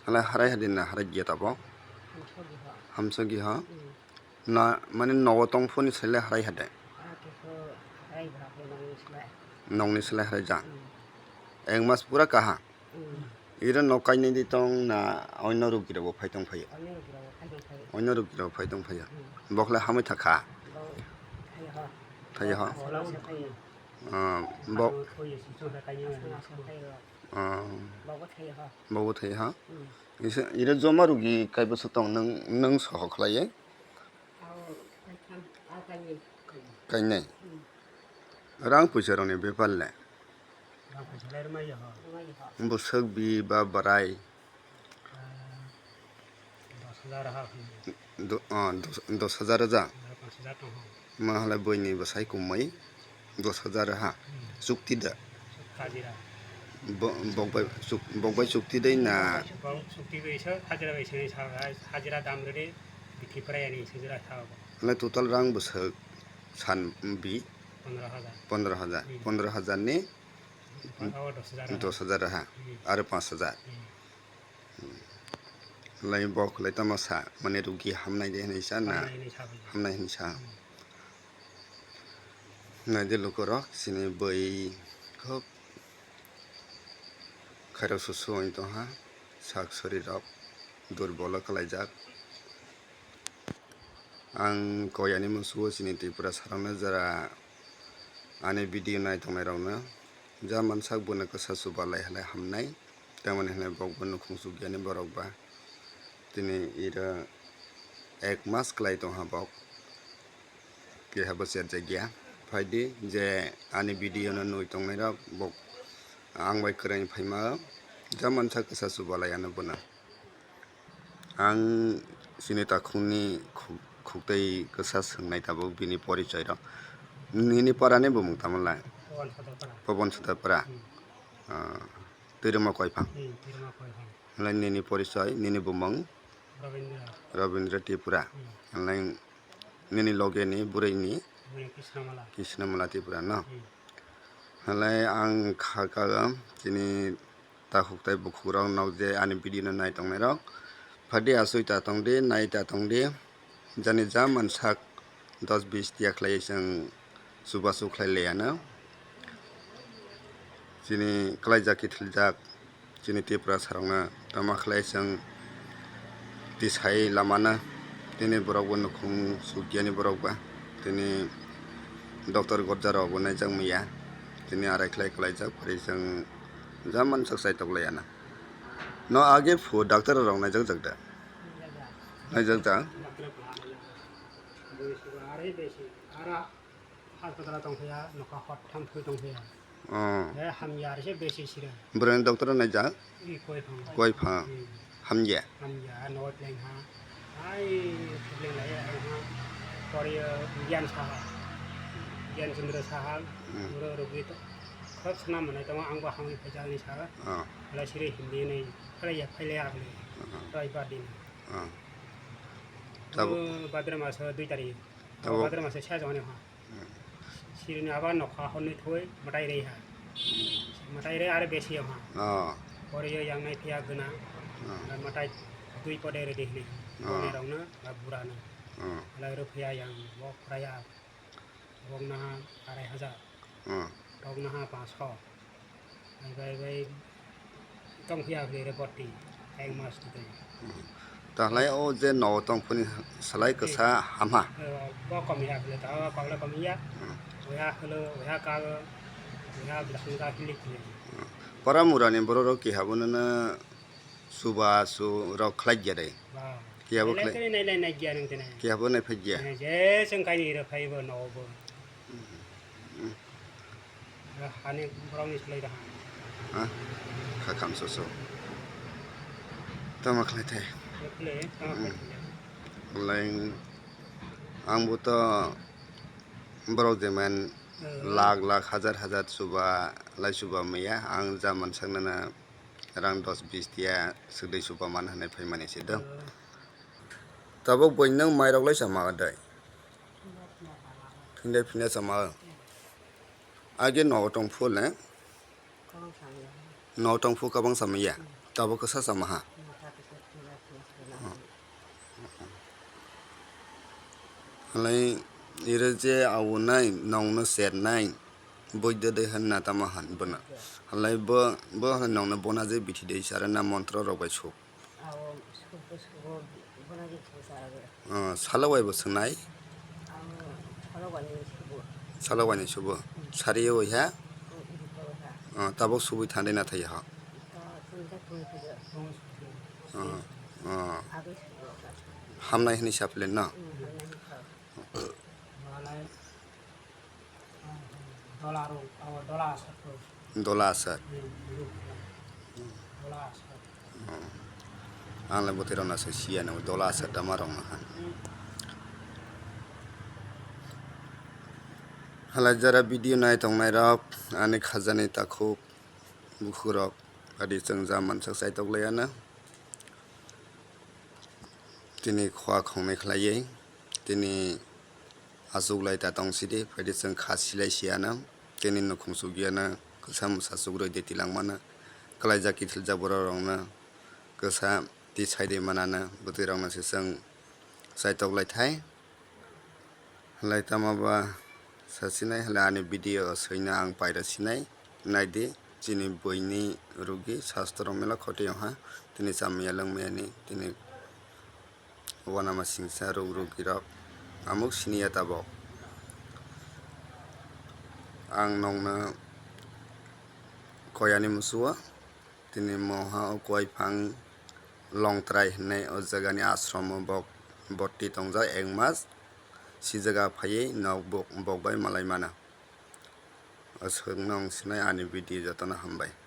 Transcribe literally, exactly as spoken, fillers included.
Hala harai hadi na harai giya tabo? Hamsagi ha. Hamsagi ha? Hmm. Na, mane nogo tong phone ni sele harai hade? Ah, kiko harai bra ko nong ni sele. Nong ni sele harai ja? Hmm. Ek mas pura kaha? Hmm. Iro no kainai di tong na oino rugi rok bo phai tong phaio? Oino rugi rok bo phai tong phaio. Oino rugi rok bo phai tong phaio. Hmm. Bokle hamai thakha? Bo thaio ho. Thaio ho? Bo thaio ho. Ah, bo- Bo thaio ho. Ah. Bo bo thaio ho. Bo bo thaio ha? Hmm. Ise, ire joma rugi kaibo se tong nang, nang soho khlaiye? Ao, kaitham, ao kainwi. Kainai? Hmm. Rang puisa rokni bepar le? Rang puisa le rwmai ya ho. Rwmai ya ho. Bwswk bi ba bwrai? Ah, dos hajar ha. Do-, ah, dos, dos hajar ja? Dos hajar tong ho. Ma halai buini bwsai kumui dos hajar ha. Hmm. Chukti da? Hajira. Bo-, bok bai chuk-, bok bai chukti dei na? Bok chukti bai se, hajira bai se, sa-, hajira dam rwdi, bikhi prai ani se jora sa. Halai total rang bwswk san bi? Pondro hajar. Pondro hajar. Hmm. Pondro hajar ni? Oh, dos hajar. Dos hajar ha. Hmm. Aro panch hajar. Hmm. Lai bok lai tamo sa, mane rugi hamnai de hinui sa na? Hamnai hinui sa bai. Hamnai hinui sa. Hmm. Nai de lukurok, chini bui khub khairok susu wng tongha, sak sori rok durbolo kalaijak. Ang koi ani musugo chini Tripura sarokno jora ani video nai tongnai rokno ja mansak bono kasa chuba lai halai hamnai. Tamoni hwnwi bokbo nukhung chukya ni borok ba. Tini iro ek mas kwlai tongha bok. Kehabo cherjakya. Phaidi je ani video no nui tongnai rok bok ang bai kwrwini phaima o. Ja mansa kwsa chubalai ano bono. Ang chini takhukni khuk-, khuktwi kwsa swngnai tabuk bini porichoi rok. Nini para ni bumung tamo lai? Pobon Sodapara. Pobon Sodapara. Hmm. Ah. Twirwma Koiphang. Hmm, Twirwma Koiphang. Hwnlai nini porichoi, nini bumung? Rabindra. Rabindra Tripura. Hmm. Hwnlai nini loge ni bwrwi ni? Bwrwi Krishnamala. Krishnamala Tripura no? Hmm. Hwnlai ang kha kha chini takhuk tai bukhuk rok nok je ani video no nai tongnai rok. Phadi asui ta tong di, nai ta tong di. Jani ja mansak dos bis tiya khlai chwng chubachu khlai laiya no. Chini kwlaijak kithiljak chini Tripura sarokno tamo khlai chwng tisai lamano. Tini borokbo nukhung chukyani borok ba. Tini doctor gorja rokbo naijak manya. Tini arai khlai kwlaijak phari chwng ja mansak chaitok laiya no. No age phu doctor rok naijak jak da? Naijak da? Bwrwi sugar ari besi, ara hospital tong phiya, nokha hot tham thui tong phiya. Oh. Eh, hamya ari se besi sira. Bwrwi doctor naijak? I Koiphang. Koiphang. Hmm. Hamya? Hamya, no tleng ha. Ai, tleng lai ha. Kori, eh, Gyan Saha. Gyan Chandra Saha. Hmm. Uro rugi to. Khop sana manai tamo ang bo hamwi phaijak ni saka. Oh. Ala siri Hindi ni. Kala ya phaile agni. Oh. Raibar din. Oh. Tabo. Tabo Bhadra maso dui tarikh. Tabo. Bhadra maso sa jone ha. Hmm. Siri ni aba nokha honni thoi matai rei ha. Matai rei are besi ha. Oh. Kori yo yang nai phiya gana. Oh. Matai dui pode re dihni. Oh. Kone rong na, ba bura na. Oh. Ala ro phiya yang, bo khoraya. Bok naha arai hajar. Hmm. Bok naha panch sho. Bai, bai, bai, tong phiya phli re boti. Ek mas tu tei. Hmm. Tahlai o je no tong phuni salai kwsa hamha. Eh, bo kom ya phli ta, bo kom le kom ya. Hmm. Oya hlo, oya ka, oya bilang ka phli phli. Hmm. Para mura ni borok rok ki habo nana Chuba chu rok khlai gya de. Ba. Kiya bo khlai. Nai, nai, nai, nai gya nang tene. Kiya bo nai phai gya. Nai je seng kai ni ro phai bo no bo. Mm. Ra hani borok ni slai da. Ha? Kha kham so so. Tama khlai thai. Khlai, tama khlai. Mm. Lai ang bo to borok je man eh, lakh lakh hajar hajar chuba lai chuba maya ang ja man sak nana. Rang dos bis tiya swkdui chuba man hwnwi phaimani se do. Tabuk bui nwng mairok lai chama dai? Phinde phinde chama. Age nogo tong phu le? Nogo tong phu kabang chama ya? Tabuk kwsa chama ha? Halai iro je awo nai, nongno ser nai, boido de han na tamo han bono. Halai bo, bo halai nongno bona je bithi de sara na montro rok bai suk. Awo subo subo bona je sara. Ah, salo bai bo swngnai? Awo salo bai ni subo. Salo bai ni subo. Sari o ha? Ah, tabok subui thande na thai ha. Ah, ah. Hamnai hini saplen no? Dola asar. Ang le bwtwi rok na se siya no dola asar da ma rok na han. Halai jara video nai tongnai rok, ani khajani takhuk bukhuk rok adi chwng ja mansak chaitok laiya na. Tini khua khongnai khlaiwi tini achuk lai ta tong sidi, phaidi chwng kha silai si ano, tini nukhung chukya no kwsa mwsa chukrwi de tilang mano, kwlaijak kithiljak borok rok no kwsa tisai de manano, bwtwi rok no se chwng chaitok lai thai. Halai tamo ba sasinai, halai ani video swino ang paira sinai, naidi chini buini rugi sastro mela khoti ha, tini chamya lwngmani tini uanama singsa ruk rugi rok amuk siniya tabok. Ang nongno koyani musuo. Tini moha o koi phang Longtrai hinwi o jagani ashromo bok boti tongjak, ek mas si jaga phaiwi nok bok, bok bai malai mano. Aswk nong sinai ani video jotono hambai.